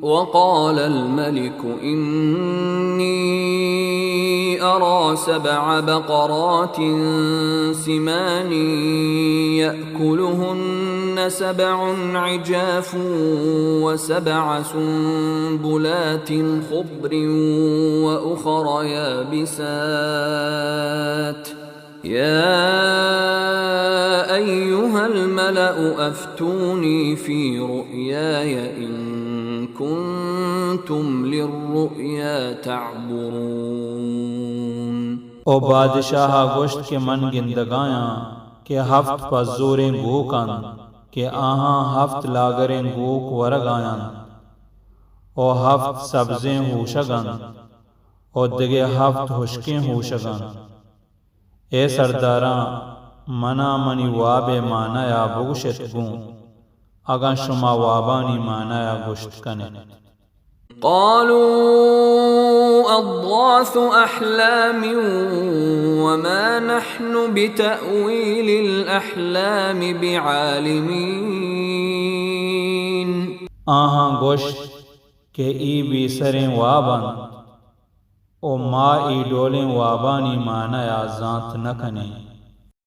وقال الملك إني أرى سبع بقرات سمان يأكلهن سبع عجاف وسبع سنبلات خضر وأخر يابسات يا أيها الملأ أفتوني في رؤياي إن كنتم للرؤيا تعبرون۔ او بادشاہ ءَ گوشت کہ من گندگایاں کہ ہفت پزوریں گوک انت کہ آہاں ہفت لاگریں گوک ورگایاں انت، او ہفت سبزیں ہوشگ انت، او دگہ ہفت ہشکیں ہوشگ انت۔ اے سرداراں، منا منی واب ءِ معنایا بگوشت گوں، اگاں شما وابانی معنایا گوشت کن ات۔ قالوا أضغاث أحلام وما نحن بتأويل الأحلام بعالمين۔ آہاں گوشت کہ اے بے سریں واب انت، او ما اے ڈولیں وابانی معنایا زانت نہ کنیں۔